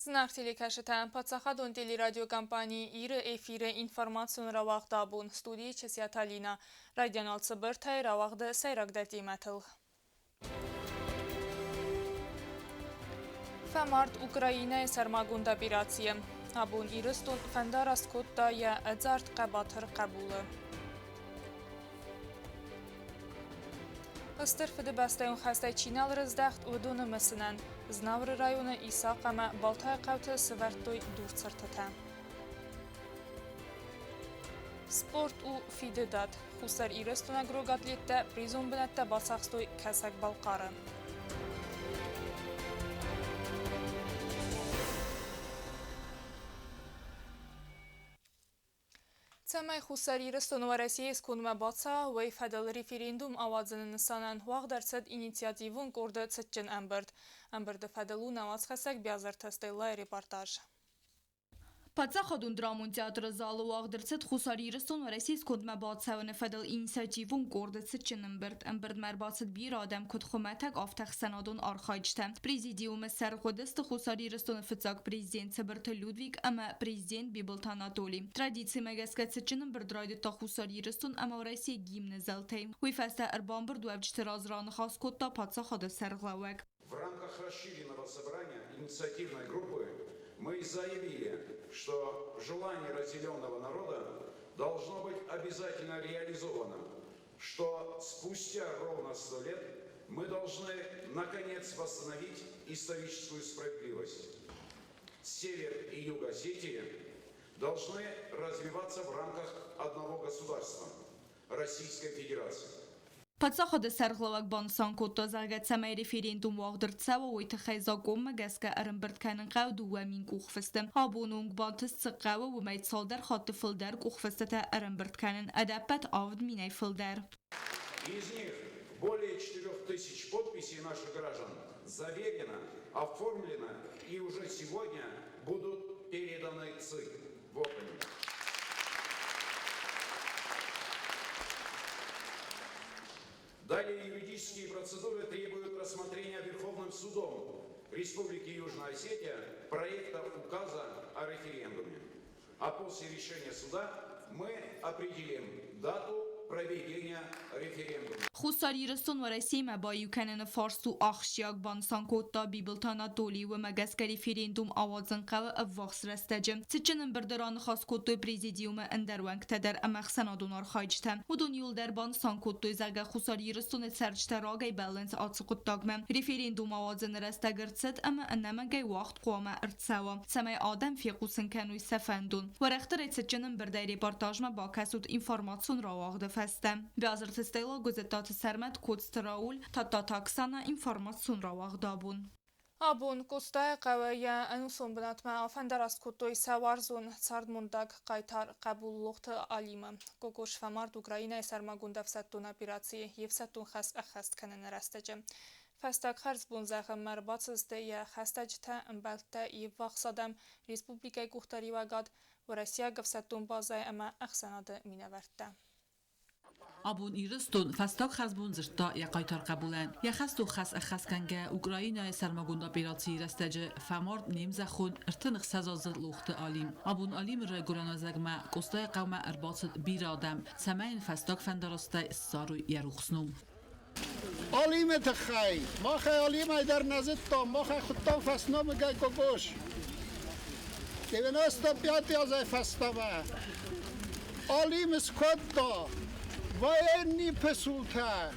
Зынаргъ телекӕсджытӕ, паддзахадон телерадиокомпани Иры эфиры информацион рауагъд абон студийы Чысиаты Алинӕ. Райдиан алцыбыртӕй рауагъды сӕйрагдӕр темӕтыл. Фӕмард Украинӕйы сӕрмагонд операцийы. Абон Ирыстон фӕндараст кодта йӕ ӕдзард хъӕбатыр хъӕбулы. Стыр Фыдыбӕстӕйон хӕстӕй чи нал рыздӕхт, уыдоны мысынӕн Знауыры районы Исахъ ӕмӕ Балтайы хъӕуты сывӕрдтой дурцыртытӕ. Спорт у фидыдад. Хуссар Ирыстонаг рог атлеттӕ призон бынӕттӕ бацахстой Кӕсӕг-Балхъары. Цӕмӕй Хуссар Ирыстон Уӕрӕсейы скондмӕ бацӕуа, уый фӕдыл референдум ауадзыны нысанӕн уагъд ӕрцыд инициативон къорды цытджын ӕмбырд. Ӕмбырды фӕдыл у нӕ уацхӕссӕг Биазырты Стеллайы репортаж. Паддзахадон драмон театры залы уагъд ӕрцыд Хуссар Ирыстон Уӕрӕсейы скондмӕ бацӕуыны фӕдыл инициативон къорды цытджын ӕмбырд. Ӕмбырдмӕ ӕрбацыд бирӕ адӕм, куыд хуымӕтӕг, афтӕ ӕхсӕнадон архайджытӕ. Президиумы сӕргъ уыдысты Хуссар Ирыстоны фыццаг президент Цыбырты Людвиг ӕмӕ президент Бибылты Анатоли. Традицимӕ гӕсгӕ цытджын ӕмбырд райдыдта Хуссар Ирыстон ӕмӕ Уӕрӕсейы гимны зӕлтӕй. Уый фӕстӕ ӕрбамбырдуӕвджыты раз раныхас кодта паддзахады сӕргълӕууӕг. В рамках расширенного собрания инициативной группы мы заявили, что желание разделенного народа должно быть обязательно реализовано, что спустя ровно 100 лет мы должны наконец восстановить историческую справедливость. Север и Юг Осетии должны развиваться в рамках одного государства – Российской Федерации. Паддзахады сӕргълӕууӕг банысан кодта, зӕгъгӕ, цӕмӕй референдум уагъд ӕрцӕуа, уый тыххӕй закъонмӕ гӕсгӕ ӕрӕмбырд кӕнын хъӕуы 2000 къухфысты. Абоны онг бантыст цы хъӕуы, уымӕй цалдӕр хатты фылдӕр къухфыстытӕ ӕрӕмбырд кӕнын, ӕдӕппӕт 7000-ӕй фылдӕр. Из них более 4000 подписей наших граждан заверено, оформлено и уже сегодня будут переданы ЦИК. Вот они. Далее юридические процедуры требуют рассмотрения Верховным судом Республики Южная Осетия проекта указа о референдуме. А после решения суда мы определим дату проведения референдума. Хуссар Ирыстон Уӕрӕсемӕ баиу кӕныны фарст у ахсджиаг, банысан кодта Бибылты Анатолий. Уымӕ гӕсгӕ референдум ауадзын хъӕуы ӕввахс рӕстӕджы. Цытджын ӕмбырды раныхас кодтой президиумы ӕндӕр уӕнгтӕ дӕр ӕмӕ ӕхсӕнадон архайджытӕ. Уыдон иуылдӕр банысан кодтой, зӕгъгӕ, Хуссар Ирыстоны цӕрджытӕ рагӕй бӕллынц ацы хъуыддагмӕ. Референдум ауадзыны рӕстӕг ӕрцыд ӕмӕ ӕнӕмӕнгӕй уагъд хъуамӕ ӕрцӕуа, цӕмӕй адӕм фехъусын кӕной сӕ фӕндон. Уӕрӕхдӕрӕй цытджын ӕмбырдӕй репортажмӕ бакӕсут информацион рауагъды фӕстӕ. Биазырты Стелла, Гуызыттаты Сӕрмӕт, Коцты Рауль, Тадтаты Оксана, информацион рауагъд абон. Абон Къостайы хъӕуы йӕ ӕнусон бынатмӕ афӕндараст кодтой сӕ уарзон цардмондаг хъайтар хъӕбул Лохты Алимы. Гогош фӕмард Украинӕйы сӕрмагонд ӕфсӕддон операцийы йе фсӕддон хӕс ӕххӕст кӕныны рӕстӕджы. Фӕстаг хӕрзбон зӕгъынмӕ ӕрбацыдысты йӕ хӕстӕджытӕ, ӕмбӕлттӕ, йе ввахс адӕм, республикӕйы къухдариуӕгад, уӕрӕсейаг ӕфсӕддон базӕйы ӕмӕ ӕхсӕнады минӕвӕрттӕ. Абон Ирыстон фӕстаг хӕрзбон дзырдта йӕ хъайтар хъӕбулӕн. Йӕ хӕстон хӕс ӕххӕстгӕнгӕ Украинӕйы сӕрмагонд операцийы рӕстӕджы фӕмард не мзӕххон 36-аздзыд Лохты Алим. Абон Алимы райгуырӕн уӕзӕгмӕ Къостайы хъӕумӕ ӕрбацыд бирӕ адӕм, цӕмӕй йын фӕстаг фӕндарастӕй ссарой йӕ рухс ном. Алимы тыххӕй махӕй Алимӕй дӕр нӕ зыдтам, махӕй хуыдтам фӕсномыгӕй Гогош. 95 азӕй фӕстӕмӕ Алим скодта военный пысултӕ,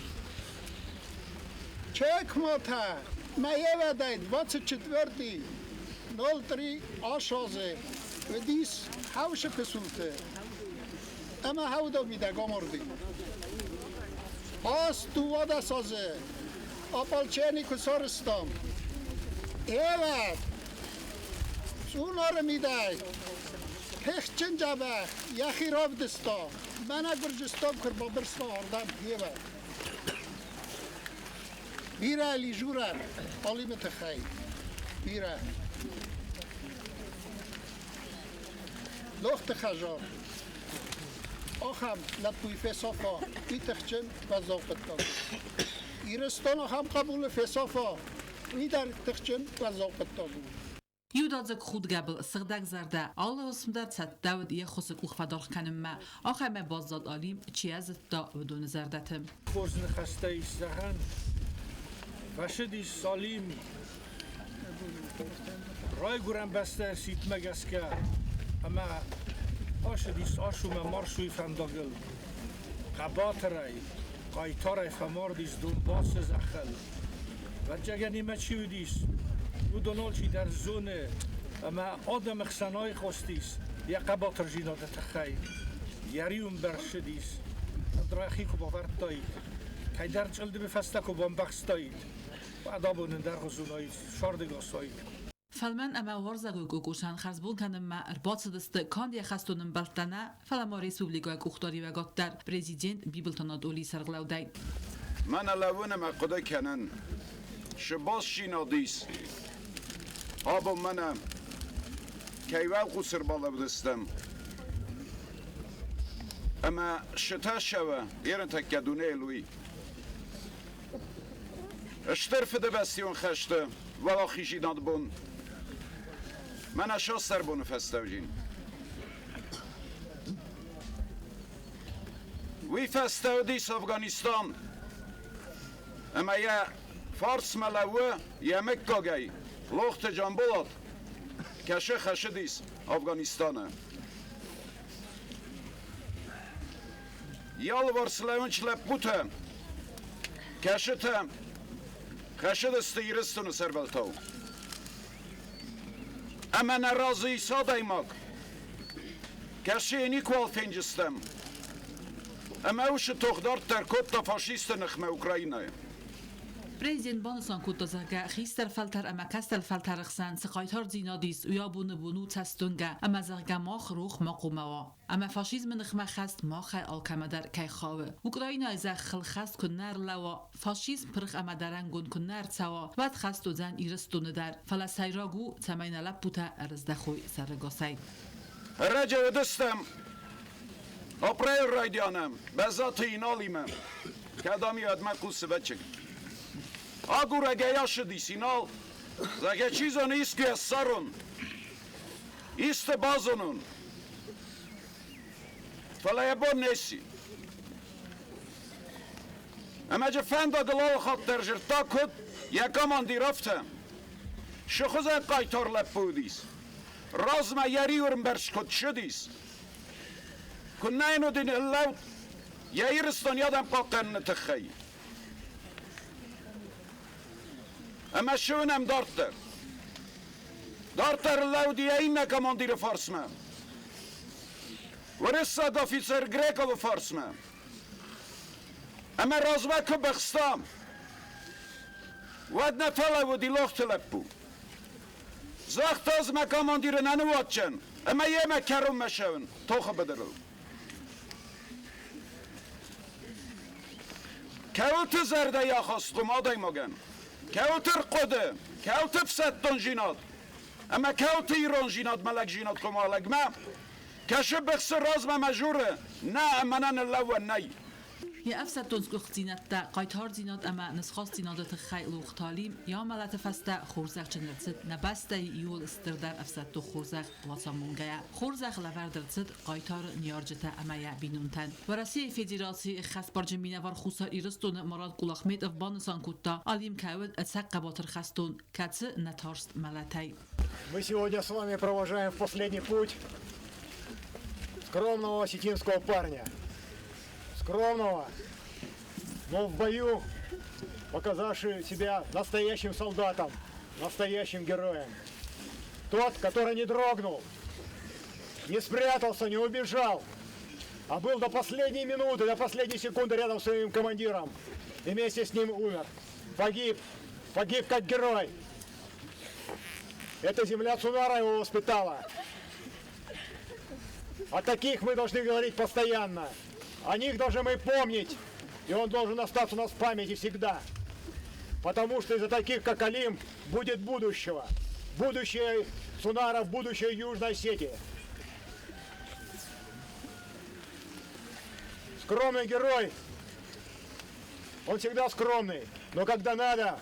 чекмотӕ. Мӕйӕвӕдӕй 24 03 азы уыдис хӕусы пысулты ӕмӕ хӕудо мидӕг амарди. Аз 12 азы ополчени куы сарызтам, ӕвӕд цъунары мидӕг тыхджын джабӕх йӕхи равдыста, мӕнӕ Гуырдзыстон куы рбабырста ардӕм, ӕвӕд. Бирӕ лизурӕн Алимы тыххӕй, бирӕ. Лохты хӕзар ахӕм лӕппуйы фесафа, уый тыхджын уӕззау хъуыддаг у. Ирыстон ахӕм хъӕбулы фесафа, уый дӕр тыхджын уӕззау хъуыддаг у. Иудадзыг худгӕбыл, сыгъдӕгзӕрдӕ, алы уысм дӕр цӕттӕ уыд йе ххуысы къух фӕдаргъ кӕнынмӕ. Ахӕмӕй баззад Алим, чи йӕ зыдта, уыдоны зӕрдӕты. Хорз ныхӕстӕ ис зӕгъӕн. Фӕсыдис Салим райгуырӕн бӕстӕйы сидтмӕ гӕсгӕ ӕмӕ ацыдис Асумӕ Марсуйы фӕндагыл. Хъӕбатырӕй, хъайтарӕй фӕмардис Донбассы зӕххыл. Вӕрджагӕнимӕ чи уыдис, уыдон алчидӕр зоны ӕмӕ адӕмы хсӕн айхъуыстис йӕ хъӕбатырдзинады тыххӕй. Йӕ риуы мбӕрзыдис, ӕндӕрӕхи куы бавӕрдтаид, кӕйдӕр чъылдымы фӕстӕ куы бамбӕхстаид, уӕд абон ӕндӕргъуызонӕй сӕрдыгасаид. Фӕлмӕн ӕмӕ уарзӕгой Къокъосӕн хӕрзбон кӕнынмӕ ӕрбацыдысты канд йӕ хӕстон ӕмбӕлттӕ нӕ, фӕлӕ ма республикӕйы къухдариуӕгад дӕр президент Бибылты Анатолийы сӕргълӕудӕй. Мӕнӕ лӕууын ӕмӕ хъуыды кӕнын, цы бастдзинад ис абон мӕнӕ кӕй уӕлхъус ӕрбалӕудзыстӕм ӕмӕ цы тӕссӕуы ерынтӕккӕ дунейыл, уый. Стыр Фыдыбӕстӕйон хӕсты уӕлахиздзинады бон мӕнӕ сӕрбоны фӕстӕвджин. Уый фӕстӕ уыдис Афганистан, ӕмӕ йӕ фарсмӕ лӕууы йӕ мыггагӕй Лохты Джамболат, кӕсы хӕсыдис Афганистаны. Йӕ алыварс лӕууынц лӕппутӕ, кӕсытӕ хӕсыдысты Ирыстоны сӕрвӕлтау. Ӕмӕ нӕ разы ис адӕймаг, кӕцы йӕ никуал фенджыстӕм. Ӕмӕ уыцы тох дарддӕр кодта фашисты ныхмӕ Украинӕйы. Президент банысан кодта, зӕгъгӕ, хистӕр фӕлтӕр ӕмӕ кӕстӕр фӕлтӕры хсӕн цы хъайтардзинад ис, уый абоны бон у цӕстуынгӕ, ӕмӕ зӕгъгӕ, мах рох ма хъуамӕ уа. Ӕмӕ фашизмы ныхмӕ хӕст махӕй алкӕмӕ дӕр кӕй хауы. Украинӕйы зӕххыл хӕст куы нӕ ӕрлӕууа, фашизм пырх ӕмӕ дӕрӕнгонд куы нӕ ӕрцӕуа, уӕд хӕст уыдзӕн Ирыстоны дӕр. Фӕлӕ сӕйраг у, цӕмӕй нӕ лӕппутӕ ӕрыздӕхой сӕрӕгасӕй. Ӕрӕджы уыдыстӕм апрелы райдианы Бӕззаты Иналимӕ, кӕд ам уӕдмӕ хъусывӕчыг. Агурӕгӕй ацыдис Инал, зӕгъгӕ, чи зоны, искуы ссарон, исты базонон. Фӕлӕ йӕ бон не сси. Ӕмӕ джы фӕндагыл алы хатт дӕр дзырдта, куыд йӕ командир, афтӕ. Цы хуызӕн хъайтар лӕппу уыдис! Размӕ йӕ риуы куыд ссыдис! Куыннӕ йын уыди ныллӕуд йӕ Ирыстон йӕ адӕм хъахъхъӕныны тыххӕй. Ӕмӕ цы уынӕм дарддӕр? Дарддӕр лӕуди йӕ иннӕ командиры фарсмӕ. Уырыссаг офицер Грековы фарсмӕ. Ӕмӕ размӕ куы быхстам, уӕд нӕ фӕлӕууыди лохты лӕппу. Загъта ӕз мӕ командиры нӕ ныууадздзӕн ӕмӕ йемӕ кӕронмӕ ссӕуын тохы быдырыл. Кӕуылты зӕрдӕйы ахаст уым адӕймагӕн, кӕуылты рхъуыды, кӕуылты ӕфсӕддондзинад ӕмӕ кӕуылты ирондзинадмӕ лӕгдзинад хъуамӕ лӕгмӕ кӕсы быхсы размӕ мӕ журы, нӕ ӕмӕ нӕ ныллӕууӕн нӕй. Йӕ ӕфсӕддон сгуыхтдзинӕдтӕ, хъайтардзинад ӕмӕ нысхастдзинады тыххӕй Лохтали йӕ амӕлӕты фӕстӕ хорзӕхджын ӕрцыд нӕ бӕстӕйы иууыл стырдӕр ӕфсӕддон хорзӕх Уацамонгӕйӕ. Хорзӕх лӕвӕрд ӕрцыд хъайтары ныййарджытӕ ӕмӕ йӕ бинонтӕн. Уӕрӕсейы Федерацийы ӕххӕстбарджын минӕвар Хуссар Ирыстоны Марат Кулахметов банысан кодта, Алим кӕй уыд ӕцӕг хъӕбатыр хӕстон, кӕцы нӕ тарст мӕлӕтӕй. Мы сегодня с вами провожаем в последний путь скромного осетинского парня. Скромного, но в бою показавший себя настоящим солдатом, настоящим героем. Тот, который не дрогнул, не спрятался, не убежал, а был до последней минуты, до последней секунды рядом с своим командиром. И вместе с ним умер. Погиб. Погиб как герой. Эта земля Цунара его воспитала. О таких мы должны говорить постоянно. О них должны мы помнить. И он должен остаться у нас в памяти всегда. Потому что из-за таких, как Алим, будет будущего. Будущее Цунаров, будущее Южной Осетии. Скромный герой. Он всегда скромный. Но когда надо,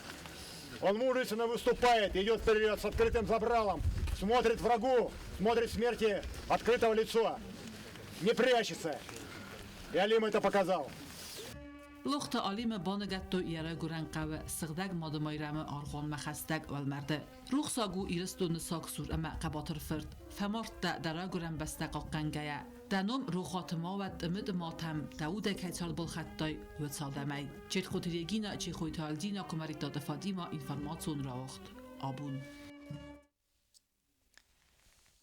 он мужественно выступает, идет вперед с открытым забралом. Смотрит врагу, смотрит смерти открытого лицо, не прячется. И Алим это показал. Лохты Алимы баныгӕдтой йӕ райгуырӕн хъӕуы Сыгъдӕг Мадымайрӕмы аргъуанмӕ хӕстӕг уӕлмӕрды. Рухсаг у Ирыстоны сагсур ӕмӕ хъӕбатыр фырт. Фӕмардта дӕ райгуырӕн бӕстӕ хъахъхъӕнгӕйӕ. Дӕ ном рохуаты ма уӕд ӕмӕ матӕм, дӕ удӕй кӕй цард балхӕдтай, уӕд цалдӕмӕй. Четхъоты Регина, Чехойты Альдина, Куымӕридтаты Фатима, информацион рауагъд. Абон.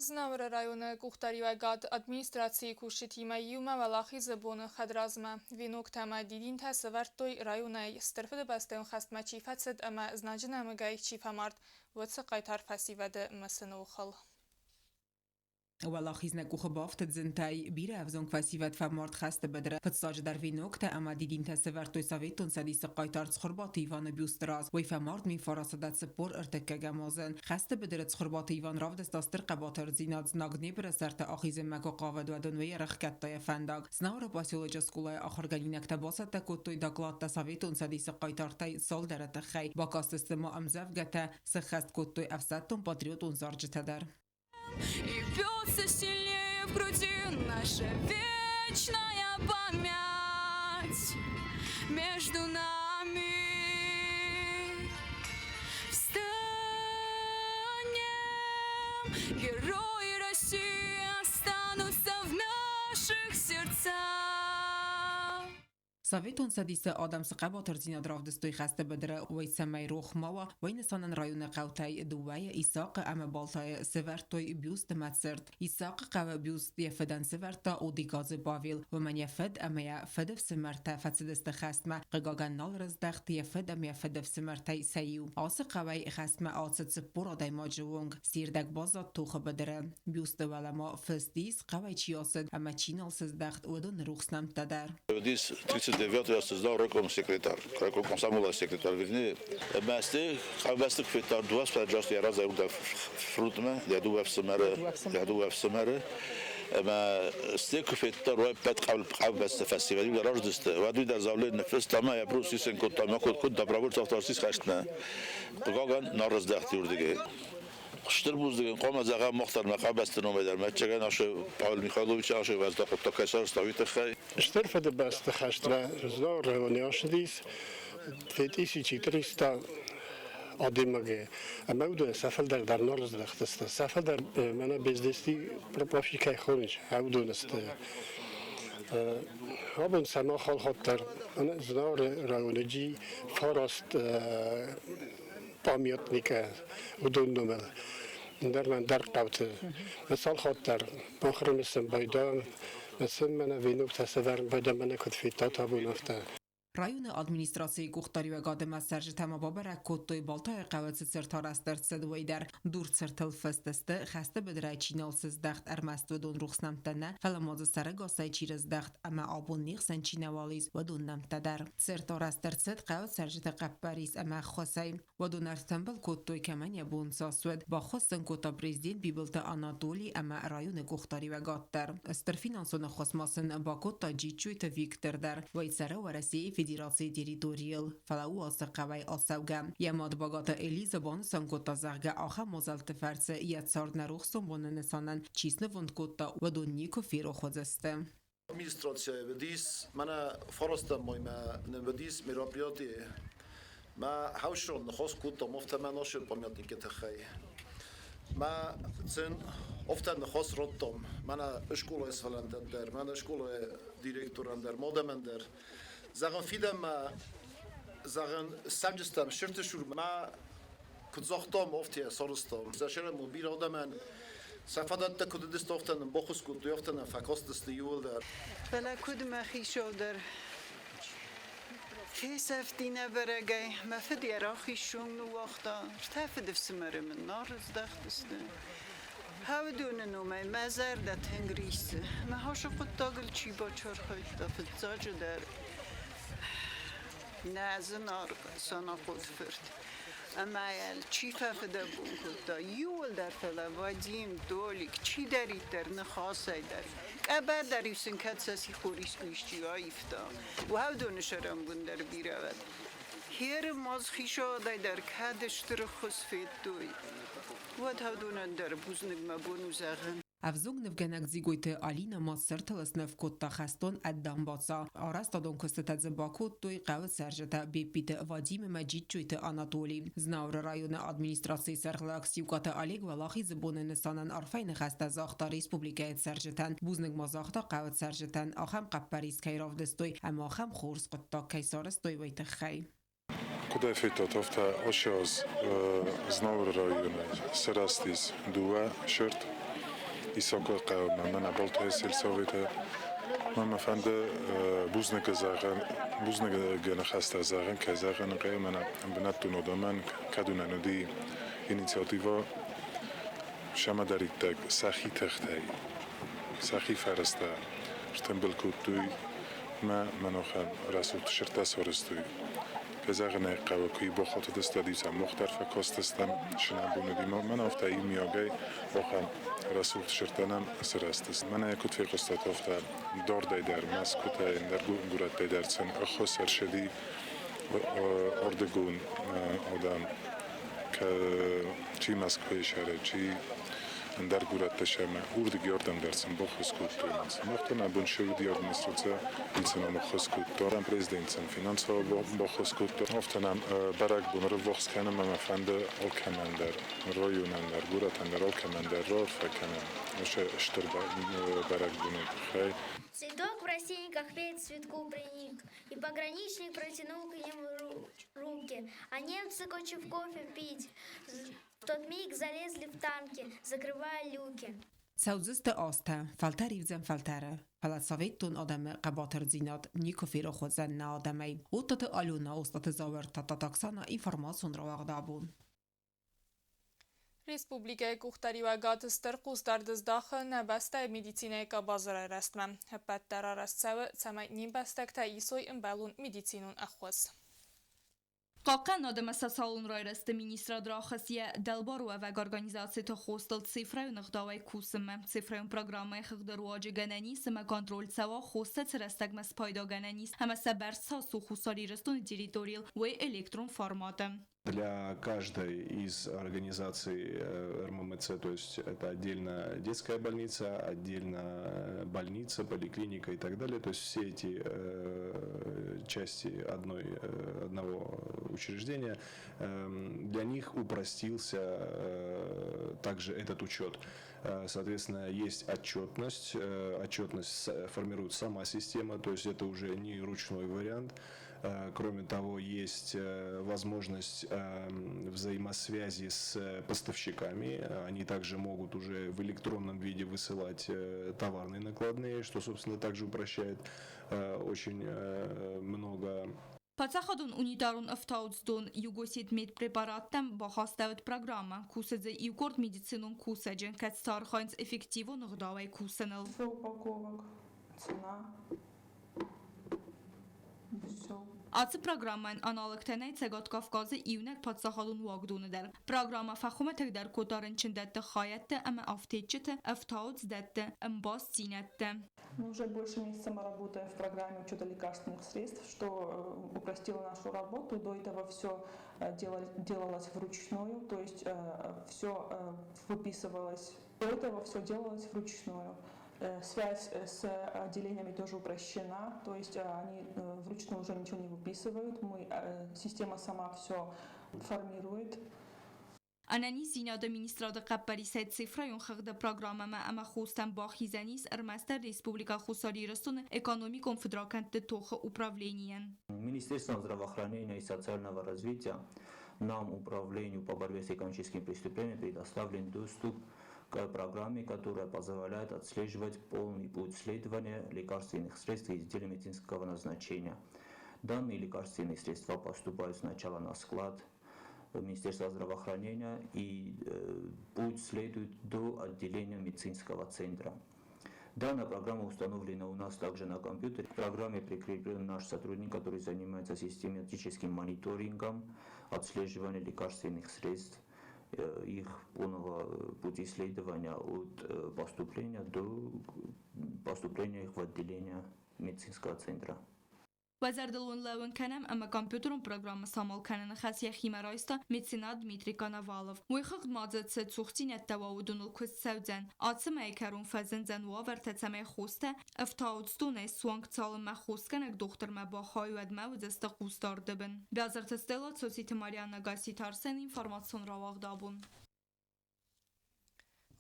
Знауыры районы къухдариуӕгад администрацийы кусджытимӕ иумӕ Уӕлахизы боны хӕдразмӕ веноктӕ ӕмӕ дидинтӕ сӕвӕрдтой районӕй Стыр Фыдыбӕстӕйон хӕстмӕ чи фӕцыд ӕмӕ знаджы нӕмыгӕй чи фӕмард, уыцы хъайтар фӕсивӕды мысыны охыл. Уӕлахиз нӕ къухы бафтыд зынтӕй. Бирӕ ӕвзонг фӕсивӕд фӕмард хӕсты быдыры. Фыццаджыдӕр веноктӕ ӕмӕ дидинтӕ сӕвӕрдтой Советон Цӕдисы хъайтар Цхуырбаты Иваны бюсты раз. Уый фӕмард 1943 азы. Хӕсты быдыры Цхуырбаты Иван равдыста стыр хъӕбатырдзинад, знаг Днепры сӕрты ахизынмӕ куы хъавыд, уӕд ын уый ӕрӕхгӕдта йӕ фӕндаг. Знауыры поселочы скъолайы ахуыргӕнинӕгтӕ бацӕттӕ кодтой докладтӕ Советон Цӕдисы хъайтартӕй цалдӕры тыххӕй. Бакастысты ма ӕмдзӕвгӕтӕ, сӕххӕст кодтой ӕфсӕддон-патриотон зарджытӕ дӕр. И бьется сильнее в груди наша вечная память между нами. Встанем, герои России останутся в наших сердцах. Советон Цӕдисы адӕм цы хъӕбатырдзинад равдыстой хӕсты быдыры, уый цӕмӕй рох ма уа, уый нысанӕн районы хъӕутӕй дыууӕйы Исахъы ӕмӕ Балтайы сӕвӕрдтой бюсты мӕцырт. Исахъы хъӕуы бюст йӕ фыдӕн сӕвӕрдта Одикадзе Павел, уымӕн йӕ фыд ӕмӕ йӕ фыдыфсымӕртӕ фӕцыдысты хӕстмӕ, хъыгагӕн нал рыздӕхт йӕ фыд ӕмӕ йӕ фыдыфсымӕртӕй сӕ иу. Ацы хъӕуӕй хӕстмӕ ацыд 40 адӕймаджы онг, се рдӕг баззад тохы быдыры. Бюсты уӕлӕ ма фыст ис, хъӕуӕй чи ацыд ӕмӕ чи нал сыздӕхт, уыдоны рухс нӕмттӕ дӕр. Здесь 39 я создал райком секретарь, райком комсомола секретарь, вернее. Бӕсты, хъӕубӕсты куы федта, дыууӕ фӕджаст йӕ разӕй уыд фрутмӕ, йӕ дыууӕ ӕфсымӕры, йӕ дыууӕ ӕфсымӕры. Ӕмӕ сте куы федта, ӕппӕт хъӕубӕсты фӕсивӕд иу раздысты, уӕд уый дӕр зауле ныффыста ӕмӕ йӕ брус исын кодта ӕмӕ куыд добровольцев арцис хӕстмӕ. Хъыгагӕн, нал раздӕхти уырдыгӕй. Стыр бузныг ын хъуамӕ зӕгъӕм мах дӕр нӕ къабӕзты номӕй дӕр мӕтчӕгӕн ашы Павел Михайловичы ашы уӕздан хъуыддаг кӕй сарӕзта, уый тыххӕй. Стыр Фыдыбӕсты хӕстмӕ Знауыр районы ацыдис 2300 адӕймаги ӕмӕ уыдон сӕ фылдӕр дӕр нал раздӕхтысты. Сӕ фылдӕр мӕнӕ бездести прапорщик кӕй хонынц, уыдон сты. Абон сӕ мах алхатт дӕр Знауыры районы джи фараст памятника уыдон номыл. Ӕндӕр мӕ ӕндӕр хъӕуты. Мӕ цал хатт дӕр бахрымысын байдам, мӕ сын мӕнӕ веноктӕ сӕвӕрын байдам, мӕнӕ куыд федтат абон афтӕ. Районы администрацийы къухдариуӕгады ма цӕрджытӕ ма бабӕрӕг кодтой Балтайы хъӕуы цы цырт арӕзт ӕрцыд, уый дӕр. Дурцыртыл фыст сты, хӕсты быдырӕй чи нал сыздӕхт, ӕрмӕст уыдон рухс нӕмттӕ нӕ, фӕлӕ ма дзы сӕрӕгасӕй чи рыздӕхт ӕмӕ абон не хсӕн чи нӕуал ис, уыдон нӕмттӕ дӕр. Цырт арӕзт ӕрцыд хъӕуы цӕрджыты хъӕппӕрис ӕмӕ ӕххуысӕй. Уыдон ӕртымбыл кодтой, кӕмӕн йӕ бон цас уыд. Баххуыс сын кодта президент Бибылты Анатоли ӕмӕ районы къухдариуӕгад дӕр. Стыр финансон ӕххуыс ма сын бакодта Джиджджойты Виктор дӕр. Уый цӕры Уӕрӕсейы Федерацийы территорийыл, фӕлӕ у ацы хъӕуӕй ацӕугӕ. Йӕ мад Багаты Элиза банысан кодта, зӕгъгӕ, ахӕм мадзӕлтты фӕрцы йӕ цард нӕ рухсдзон нысанӕн чи снывонд кодта, уыдон никуы ферох уыдзысты. Администрацияйы уыдис, мӕнӕ фарастӕм маймӕ нын уыдис мероприятие. Мӕ хӕусон ныхас кодтам афтӕ мӕ нашы памятникы тыххӕй. Мӕ сын афтӕ ныхас радтам, мӕнӕ скъолайы сывӕллӕттӕн дӕр, мӕнӕ скъолайы директорӕн дӕр, мадӕмӕн дӕр. Зӕгъын, фидӕнмӕ, зӕгъын, ссӕнджыстӕм сырты сур мӕ куыд загътам, афтӕ сарӕзтам. Зӕсӕрӕн бирӕ адӕмӕн сӕ фадӕттӕ куыд уыдысты, афтӕ нын баххуыс кодтой, афтӕ нын фӕкастысты иууылдӕр. Фӕлӕ куыд мӕхи дӕр фесӕфти нӕбӕрӕгӕй. Мӕ фыд йӕ рахиз сом ныууагъта, ртӕ фыдыфсымӕры мын нал рыздӕхтысты. Хӕуыдоны номӕй мӕ зӕрдӕ тынг риссы. Мӕ хӕсы хъуыддагыл чи бацархайдта фыццаджыдӕр, нӕ зынаргъ Санахъоты фырт. Ӕмӕ йӕ чи фӕфыдӕбон кодта, иууылдӕр, фӕлӕ Вадим, Толик, чидӕриддӕр ныхасӕй дӕр, къӕбӕр дӕр-иу сын кӕд сӕ сихор искуы исчи аивта, уӕвдоны сӕрӕнгуындӕр бирӕ уӕд. Херы маз хицауадӕй дӕр кӕд стыр ӕххуыс федтой, уӕд уыдонӕн дӕр бузныг мӕ бон у зӕгъын. Ӕвзонг нывгӕнӕг Дзигойты Алинӕ ма цыртыл сныв кодта хӕстон ӕд дамбаца. Арӕзтадон куыстытӕ дзы бакодтой хъӕуы цӕрджытӕ Беппиты Вадим ӕмӕ Джиджджойты Анатоли. Знауыры районы администрацийы сӕргълӕууӕг Сиукъаты Олег Уӕлахизы боны нысанӕн арфӕйы ныхӕстӕ загъта республикӕйы цӕрджытӕн. Бузныг ма загъта хъӕуы цӕрджытӕн, ахӕм хъӕппӕрис кӕй равдыстой ӕмӕ ахӕм хорз хъуыддаг кӕй сарӕзтой, уый тыххӕй. Куыд ӕй федтат, афтӕ ацы аз Знауыры районы сырӕзтис дыууӕ сырд Исакы хъӕумӕ, мӕнӕ Балтайы сельсоветы. Мӕн мӕ фӕнды бузныг зӕгъын, бузныгы ныхӕстӕ зӕгъын, кӕй зӕгъын хъӕуы, мӕнӕ бынӕттон адӕмӕн, кӕд уынӕн уыди инициативӕ сӕмӕдӕриддӕг сӕхи тыхтӕй, сӕхи фӕрӕзтӕ стымбыл кодтой мӕ мӕнохӕн рӕсугъд сырдтӕ сарӕзтой. Кӕй зӕгъын ӕй хъӕуы, куы бахатыдысты, сӕм мах дӕр фӕкастыстӕм сынӕбон уыди. Мӕн афтӕ иумиагӕй ахӕм рӕсугъд сырдтӕ нӕм сырӕзтысты. Мӕнӕ куыд фехъуыстат, афтӕ дардӕй дӕр, Мӕскуытӕй, ӕндӕр горӕттӕй дӕр сын ӕххуыс ӕрцыди ардыгон адӕм, чи Мӕскуыйы сӕры, чи ӕндӕр горӕтты сӕмӕ уырдыги ардӕм дӕр сын баххуыс кодтой. Мах та нӕ бон цы уыди, администраци сын ӕххуыс кодта. Президент сын финансово баххуыс кодта. Афтӕ нӕм бӕрӕгбон ӕрыввахс кӕнӕм ӕмӕ фӕнды алкӕмӕн дӕр, районӕн дӕр, горӕтӕн дӕр, алкӕмӕн дӕр раарфӕ кӕнӕм уыцы стыр бӕрӕгбоны тыххӕй. Цветок в росинках весь цветку приник, и пограничник протянул к ним руки. А немцы, кончив кофе пить, в тот миг залезли в танки, закрывая люки. Цӕудзысты азтӕ, фӕлтӕр ивдзӕн фӕлтӕры, фӕлӕ цӕвиттон адӕмы хъӕбатырдзинад никуы ферох уыдзӕн нӕ адӕмӕй. Оттаты Алена, Остъаты Зауыр, Тадтаты Оксана, информацион рауагъд абон. Республикӕйы къухдариуӕгад стыр хъусдард здахы нӕ бӕстӕйы медицинӕйы къабазы райрӕзтмӕ. Ӕппӕт дӕр арӕзт цӕуы, цӕмӕй не мбӕстӕгтӕ исой ӕмбӕлон медицинон ӕххуыс. Хъахъхъӕнад ӕмӕ социалон райрӕзты министрад рахӕссы йӕ дӕлбаруӕвӕг организациты хостыл цифрӕйон ӕгъдауӕй кусынмӕ. Цифрӕйон программӕйы хыгъды руаджы гӕнӕн ис ӕмӕ контроль цӕуа хостӕ цы рӕстӕгмӕ спайдагӕнӕн ис ӕмӕ сӕ бӕрц цас у Хуссар Ирыстоны территорийыл, уый электрон форматы. Для каждой из организаций РММЦ, то есть это отдельно детская больница, отдельно больница, поликлиника и так далее, то есть все эти части одного учреждения, для них упростился также этот учет. Соответственно, есть отчетность, отчетность формирует сама система, то есть это уже не ручной вариант. Кроме того, есть возможность взаимосвязи с поставщиками. Они также могут уже в электронном виде высылать товарные накладные, что, собственно, также упрощает очень много. Паддзахадон унитарон ӕфтауцдон Югосетмедпрепараттӕм бахастӕуыд программӕ, кусы дзы иукъорд медицинон кусӕджы, кӕцытӕ архайынц эффективон ӕгъдауӕй кусыныл. Упаковок, цена. Все. Ацы программӕйӕн аналогтӕ нӕй Цӕгат Кавказы иунӕг паддзахадон уагдоны дӕр. Программӕ фӕхуымӕтӕгдӕр кодта рынчындӕтты хайӕдты ӕмӕ афтеччыты ӕфтауцдӕтты ӕмбастдзинӕдтӕ. Мы уже больше месяца мы работаем в программе учета лекарственных средств, что упростило нашу работу. До этого все делалось вручную, то есть все выписывалось. До этого все делалось вручную. Связь с отделениями тоже упрощена, то есть они вручную уже ничего не выписывают. Система сама все формирует. Ӕнӕниздзинады министрады хъӕппӕрисӕй цифрӕйон хыгъды программӕмӕ ӕмӕ хостӕм бахизӕн ис ӕрмӕстдӕр Республикӕ Хуссар Ирыстоны экономикон фыдракӕндты тохы управленийӕн. Министерством здравоохранения и социального развития нам, Управлению по борьбе с экономическими преступлениями, предоставлен доступ к программе, которая позволяет отслеживать полный путь следования лекарственных средств и изделий медицинского назначения. Данные лекарственные средства поступают сначала на склад Министерства здравоохранения, и путь следует до отделения медицинского центра. Данная программа установлена у нас также на компьютере. К программе прикреплен наш сотрудник, который занимается систематическим мониторингом отслеживания лекарственных средств, их полного пути следования от поступления до поступления их в отделение медицинского центра. Уӕ зӕрдыл уын лӕууын кӕнӕм, ӕмӕ компьютерон программӕ самал кӕныны хӕс йӕхимӕ райста меценат Дмитрий Коновалов. Уый хыгъд ма дзы цы цухдзинӕдтӕ уа, уыдоныл куыст цӕудзӕн. Ацы мӕйы кӕрон фӕзындзӕн уавӕртӕ, цӕмӕй хостӕ ӕфтауцдонӕй суанг цалынмӕ хосгӕнӕг дохтырмӕ бахауой, уӕдмӕ уыдзысты хъусдарды бын. Бязырты Стелла, Цоциты Марианна, Гасситы Арсен, информацион рауагъд абон.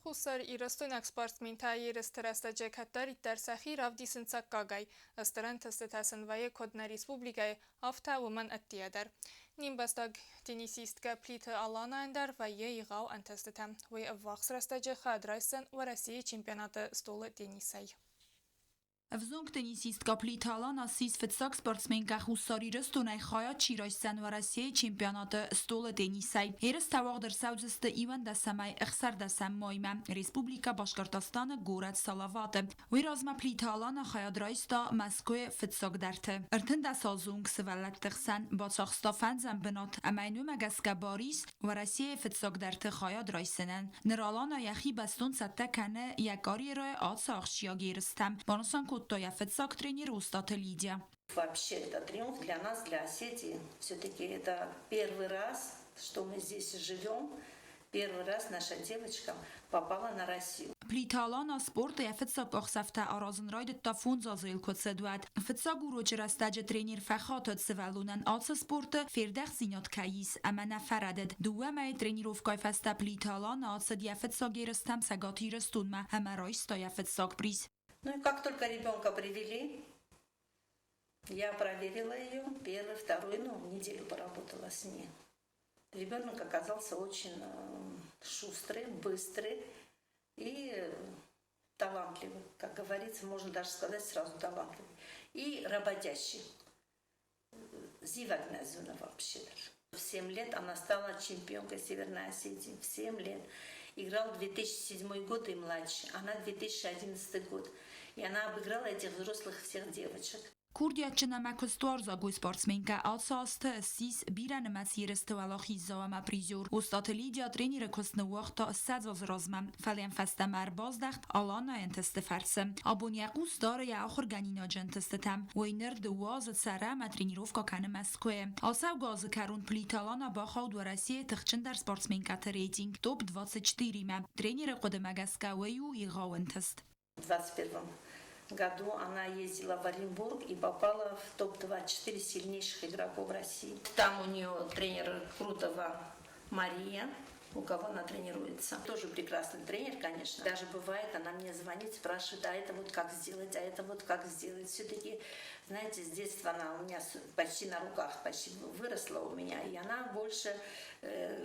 Хуссар Ирыстойнаг спортсментӕ ерысты рӕстӕджы кӕддӕриддӕр сӕхи равдисынц аккагӕй. Стыр ӕнтыстытӕ сын вӕййы куыд нӕ республикӕйы, афтӕ уымӕн ӕддейӕ дӕр. Не мбӕстаг теннисисткӕ Плиты Аланайӕн дӕр вӕййы егъау ӕнтыстытӕ. Уый ӕввахс рӕстӕджы хайад райсдзӕн Уӕрӕсейы чемпионаты столы теннисӕй. Ӕвзонг теннисисткӕ Плиты Алана ссис фыццаг спортсменкӕ Хуссар Ирыстонӕй хайад чи райсдзӕн Уӕрӕсейы чемпионаты столы теннисӕй. Ерыстӕ уагъд ӕрцӕудзысты 11-ӕй 16-ӕм маймӕ Республикӕ Башкортостаны горӕт Салаваты. Уый размӕ Плиты Алана хайад райста Мӕскуыйы фыццагдӕрты. 13-аздзонг сывӕллӕтты хсӕн бацахста фӕндзӕм бынат ӕмӕ йын уымӕ гӕсгӕ бар ис Уӕрӕсейы фыццагдӕрты хайад райсынӕн. Ныр Алана йӕхи бӕстон цӕттӕ кӕны йӕ карьерӕйы ацы ахсджиаг ерыстӕм, банысан кодта йӕ фыццаг тренер Остъаты Лидия. Вообще это триумф для нас, для Осетии. Все-таки это первый раз, что мы здесь живем. Первый раз наша девочка попала на Россию. Плиты Алана спорты йӕ фыццаг къахдзӕфтӕ аразын райдыдта фондз азы йыл куы цыд, уӕд. Фыццаг урочы рӕстӕджы тренер фӕхатыд сывӕллонӕн ацы спорты фердӕхдзинад кӕй ис ӕмӕ нӕ фӕрӕдыд. Дыууӕ мӕйы тренировкӕйы фӕстӕ Плиты Алана ацыд йӕ фыццаг ерыстӕм Цӕгат Ирыстонмӕ ӕмӕ райста йӕ фыццаг приз. Ну и как только ребенка привели, я проверила ее, первый, второй, ну, неделю поработала с ней. Ребенок оказался очень шустрый, быстрый и талантливый. Как говорится, можно даже сказать сразу талантливый. И работящий. Зивӕг нӕ зоны вообще даже. В 7 лет она стала чемпионкой Северной Осетии. В 7 лет. Играл 2007 год и младше. Она 2011 год. И она обыграла этих взрослых всех девочек. Курдиатджын ӕмӕ куыстуарзагой спортсменкӕ ацы азты ссис бирӕнымӕц ерысты уӕлахиздзау ӕмӕ призер. Остъаты Лидия тренеры куыст ныууагъта 20 азы размӕ, фӕлӕ йӕм фӕстӕмӕ ӕрбаздӕхт Аланайы ӕнтысты фӕрцы. Абон йӕ хъус дары йӕ ахуыргӕнинаджы ӕнтыстытӕм. Уый ныр дыууӕ азы цӕры ӕмӕ тренировкӕ кӕны Мӕскуыйы. Ацӕугӕ азы кӕрон Плиты Алана бахауд Уӕрӕсейы тыхджындӕр спортсменкӕты рейтинг топ-24-мӕ. Тренеры хъуыдымӕ гӕсгӕ уый у егъау ӕнтыст. В 21 году она ездила в Оренбург и попала в топ-24 сильнейших игроков России. Там у нее тренер Крутова Мария, у кого она тренируется. Тоже прекрасный тренер, конечно. Даже бывает, она мне звонит, спрашивает, а это вот как сделать, а это вот как сделать. Все-таки, знаете, с детства она у меня почти на руках, почти выросла у меня, и она больше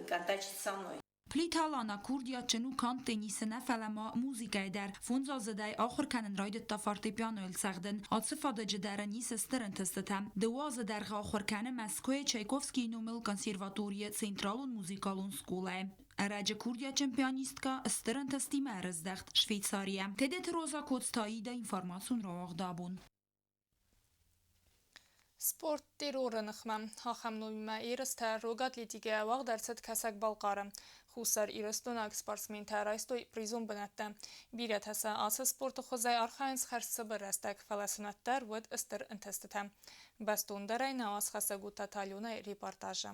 контачит со мной. Плиты Алана курдиатджын у канд теннисы нӕ, фӕлӕ ма музыкӕйы дӕр. Фондзаздзыдӕй ахуыр кӕнын райдыдта фортепианойыл цӕгъдын. Ацы фадыджы дӕр ын ис стыр ӕнтыстытӕ. Дыууӕ азы дӕргъы ахуыр кӕны Мӕскуыйы Чайковскийы номыл консерваторийы Централон музыкалон скъолайы. Ӕрӕджы курдиатджын пианисткӕ стыр ӕнтыстимӕ ӕрыздӕхт Швейцарийӕ. Тедеты Роза Коцтаида информацион рауагъд абон. Спорт терроры ныхмӕ. Ахӕм номимӕ ерыстӕ рог атлетикӕйӕ уагъд ӕрцыд Кӕсӕг-Балхъары. Хуссар Ирыстонаг спортсментӕ райстой призон бынӕттӕ. Бирӕтӕ сӕ ацы спорты хуызӕй архайынц хӕрзцыбыр рӕстӕг, фӕлӕ сын уӕддӕр уыд стыр ӕнтыстытӕ. Бӕстондӕрӕй нӕ уацхӕссӕг у Таталионӕй репортажы.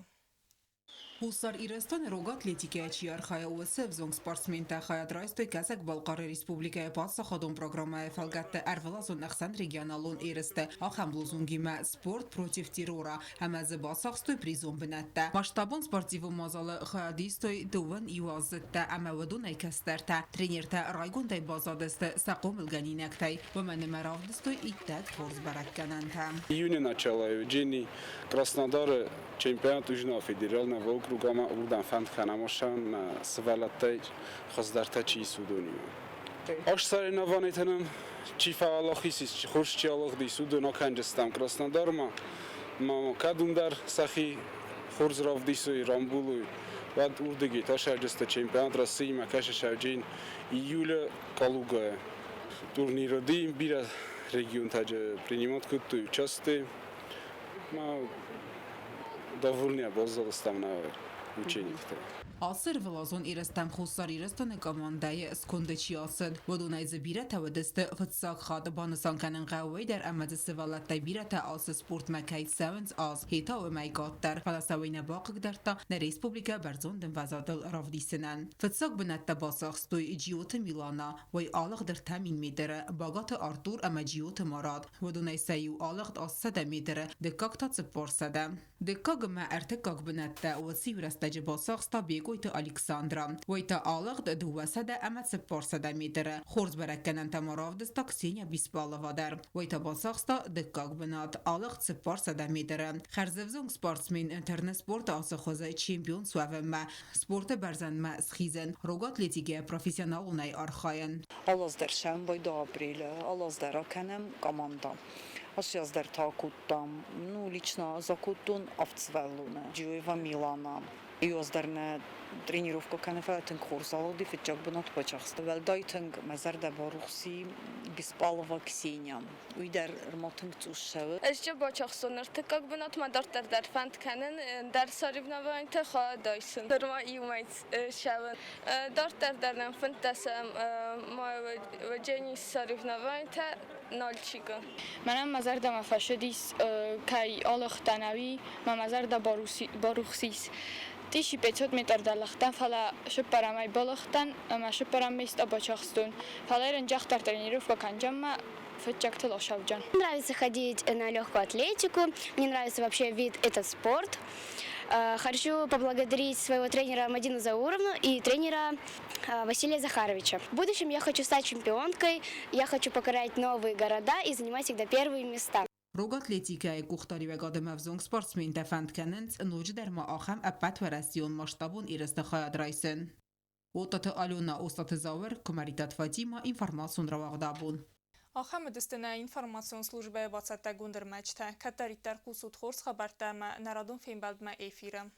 Хуссар Ирыстоны рог атлетикӕйӕ чи архайы, уыцы ӕвзонг спортсментӕ хайад райстой Кӕсӕг-Балхъары Республикӕйы паддзахадон программӕйы фӕлгӕтты ӕрвылазон ӕхсӕнрегионалон ерысты ахӕм лозунгимӕ «Спорт против террора» ӕмӕ дзы бацахстой призон бынӕттӕ. Масштабон спортивон мадзалы хайад истой дыууын иуаздзыдтӕ ӕмӕ уыдонӕй кӕстӕртӕ. Тренертӕ райгондӕй баззадысты сӕ хъомылгӕнинӕгтӕй, уымӕн ӕмӕ равдыстой иттӕг хорз бӕрӕггӕнӕнтӕ. Июня начала Евгений Краснодары чемпионат Южного федерального округа ӕмӕ уырдӕм фӕнд кӕнӕм ӕхсӕн сывӕллӕттӕй хуыздӕртӕ чи ис, уыдонимӕ. Ӕхсӕринаванитӕ нын чи фӕуӕлахиз ис, хорз чи алыгъдис, уыдон акӕнджыстӕм Краснодармӕ. Ма кӕд уым дӕр сӕхи хорз равдисой, рамбулой, уӕд уырдыгӕй та сӕрджысты чемпионат Россиимӕ кӕсы Сӕвджын июлы Калугайы. Турниры бирӕ регионтӕ принимать кодтой участие. Ма довольны баззадыстӕм нӕ учениктӕ. Ацы ӕрвылазон ерыстӕм Хуссар Ирыстоны командӕйы сконды чи ацыд, уыдонӕй дзы бирӕтӕ уыдысты фыццаг хатт. Банысан кӕнын хъӕуы уый дӕр, ӕмӕ дзы сывӕллӕттӕй бирӕтӕ ацы спортмӕ кӕй цӕуынц аз, йе та уымӕй къаддӕр, фӕлӕ сӕ уый нӕ бахъыгдардта нӕ республикӕ бӕрзонд ӕмвӕзадыл равдисынӕн. Фыццаг бынӕттӕ бацахстой Джиоты Милана, уый алыгъд 3000 метры, Багаты Артур ӕмӕ Джиоты Марат. Уыдонӕй сӕ иу алыгъд 800 метры, дыккаг та 400. Дыккаг ӕмӕ ӕртыккаг бынӕттӕ уыцы иу рӕстӕджы бацахста Бекъойты Александра. Уый та алыгъд 200 ӕмӕ 400 метры. Хорз бӕрӕггӕнӕнтӕ ма равдыста Ксения Беспалова дӕр. Уый та бацахста дыккаг бынат, алыгъд 400 метры. Хӕрзӕвзонг спортсмен тырны спорты ацы хуызы чемпион суӕвынмӕ, спорты бӕрзӕндмӕ схизын, рог атлетикӕйӕ профессионалонӕй архайын. Алы аз дӕр сӕмбӕлд апрелы, алы аз дӕр акӕнӕм команда. Ацы аз дӕр та акодтам, ну, лично ӕз акодтон авд сывӕллоны. Джиоева Милана. Иу аз дӕр нӕ тренировкӕ кӕны, фӕлӕ тынг хорз алыгъди, фыццаг бынат бацахста. Уӕлдай тынг мӕ зӕрдӕ барухс и Беспалова Ксения. Уый дӕр ма тынг цъус цӕуы. Ӕз цы бацахстон ӕртыккаг бынатмӕ дарддӕр дӕр фӕнд кӕнын ӕндӕр соревнованиты хайад айсын. Нырма иумӕ цӕуын. Дарддӕр дӕр нӕм 15-ӕм майы соревнованийтӕ Нальчикы. Мӕнӕн мӕ зӕрдӕмӕ фӕцыдис, кӕй алыгътӕн ӕви мӕ мӕ зӕрдӕ барухс ис. 1500 метр дӕр лыгътӕн, фӕлӕ цыппӕрӕмӕй балыгътӕн ӕмӕ цыппӕрӕм место бацахстон. Фӕлӕ рынчӕхдӕр тренировкӕ кӕнджӕн мӕ фыццӕгтыл ацӕуджӕн. Нравится ходить на легкую атлетику, мне нравится вообще вид этот спорт. Хочу поблагодарить своего тренера Мадину Зауровну и тренера Василия Захаровича. В будущем я хочу стать чемпионкой, я хочу покорять новые города и занимать всегда первые места. Рог атлетикӕйы къухдариуӕгады ӕмӕ ӕвзонг спортсментӕ фӕнд кӕнынц ноджыдӕр ма ахӕм ӕппӕтуӕрӕсеон масштабон ерысты хайад райсын. Оттаты Алена, Остаты Зауыр, Куымӕридтаты Фатима, информацион рауагъд Абон. Ахӕм уыдысты нӕ информацион службӕйы бацӕттӕгонд ӕрмӕджытӕ. Кӕддӕриддӕр хъусут хорз хабӕрттӕ ӕмӕ нӕ радон фембӕлдмӕ эфиры.